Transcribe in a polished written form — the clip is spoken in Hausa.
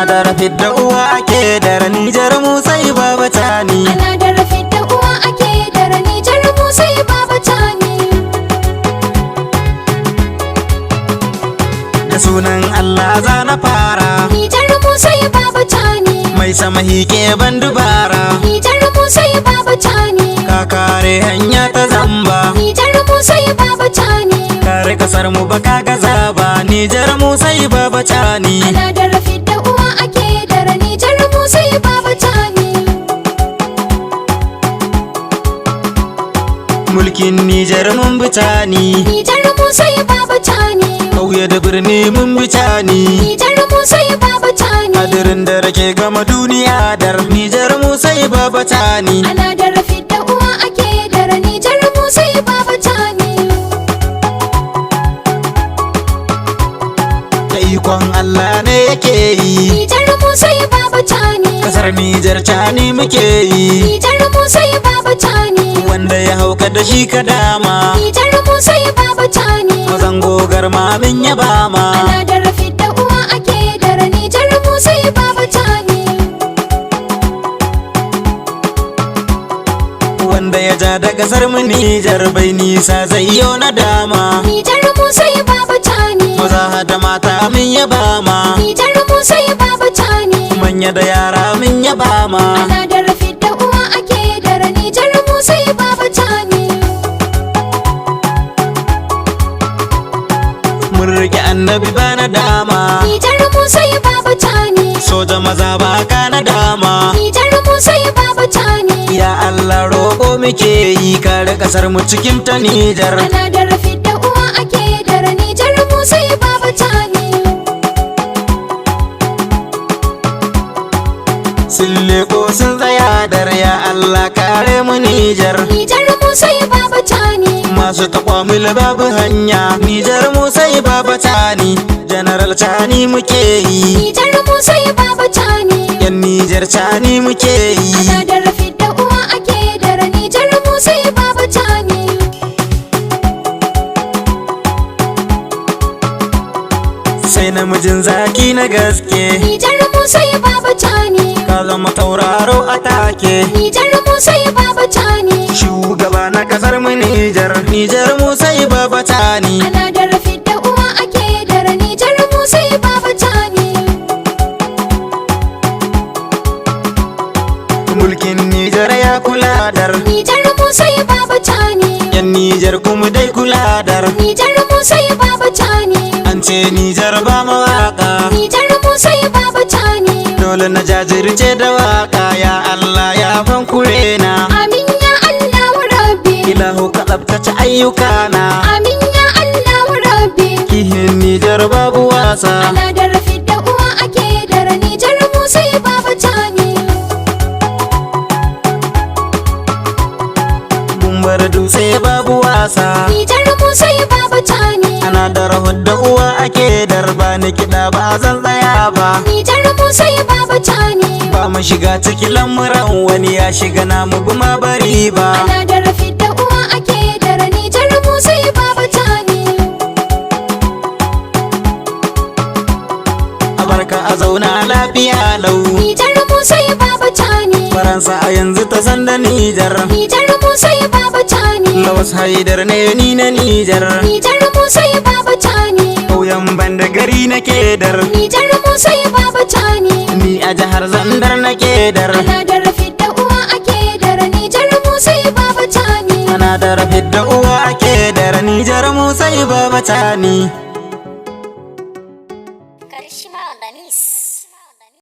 Ana da rafid da uwa ake da Nijar mu sai Baba Tani. Ana da rafid da uwa ake da Nijar mu sai Baba Tani. Da sunan Allah za na fara. Nijar mu sai Baba Tani. Mai sama hike ban dubara. Nijar mu sai Baba Tani. Ka kare hanya ta zamba. Nijar mu sai Baba Tani. Kare kasar mu baka gaza ba. Nijar mu sai Baba Tani. Ana da rafid da uwa ake da Nijar mu sai Baba Tani. Mulkin Nijar mun bi Tani. Nijar mu sai Baba Tani. Kauye da birni mun bi Tani. Nijar mu sai Baba Tani. Hadirin da rake gama duniya dar Nijar mu sai Baba Tani. Ana da rafid da uwa ake da Nijar mu sai Baba Tani. Da ikon Allah ne yake yi. Nijar mu sai Baba Tani. Kasar Nijar Tani muke yi. Nijar mu sai Baba Tani. Wanda ya hauka da shi ka dama. Nijar mu sai Baba Tani. Mazan gogar mamin ya bama. Ana da rafid da uwa ake da Nijar mu sai Baba Tani. Wanda ya ja da kasar mu Nijar bai nisa zai yo na dama. Nijar mu sai Baba Tani. Maza da mata min ya bama. Nijar mu sai Baba Tani. Manya da yara min ya bama. Ana da rafid da uwa ake da Nijar mu sai Baba Tani. Mun rike annabi ba na dama. Nijar mu sai Baba Tani. Soja maza ba ka na dama. Nijar mu sai Baba Tani. Ya Allah roƙo muke yi kare kasar mu cikin ta Nijar. Ana da rafid da uwa ake da Nijar mu sai Baba Tani. Sun leko sun tsaya dar ya Allah kare mu Nijar. Nijar mu sai Baba Tani. Masu takwamil babu hanya Nijar mu sai Baba Tani. General Tani muke yi. Nijar mu sai Baba Tani. Yan Nijar Tani muke yi. Ana da rafid da uwa ake da Nijar mu sai Baba Tani. Sai namijin zaki na gaske. Nijar mu sai Baba Tani. Ka zama tauraro a take. Nijar mu sai Baba Tani. Shugaba na kasar mu Nijar. Nijar mu sai Baba Tani. Ana da rafid da uwa ake da Nijar mu sai Baba Tani. Mulkin Nijar ya kula dar. Nijar mu sai Baba Tani. Yan Nijar kuma dai kula dar. Nijar mu sai Baba Tani. An ce Nijar ba mawaka. Nijar mu sai Baba Tani. Dole na jajirce da waka ya Allah ya fankure na. Amin ya Allah wa Rabbi. Ilahu ka tsabtace ayyukana. Amin ya Allah wa Rabbi. Kihin Nijar babu wasa. Ana da rafid da uwa ake da Nijar mu sai Baba Tani. Gumbar dutse babu wasa. Nijar mu sai Baba Tani. Ana da rahud da uwa ake darba ni kiɗa ba zan tsaya ba. Nijar mu sai Baba Tani. Ba mu shiga cikin lamuran wani ya shiga namu guma bari ba. Ana da rafid da uwa ake da Nijar mu sai Baba Tani. A barka a zauna lafiya lau. Nijar mu sai Baba Tani. Faransa a yanzu ta san da Nijar. Nijar mu sai Baba Tani. Lawas Haidar ne ni na Nijar. Nijar mu sai Baba Tani. Ƙauyen banda gari na kedar. Nijar mu sai Baba Tani. Ni a jihar Zandar na kedar. Ana da rafid da uwa ake da Nijar mu sai Baba Tani. Ana da rafid da uwa ake dar Nijar mu sai Baba Tani.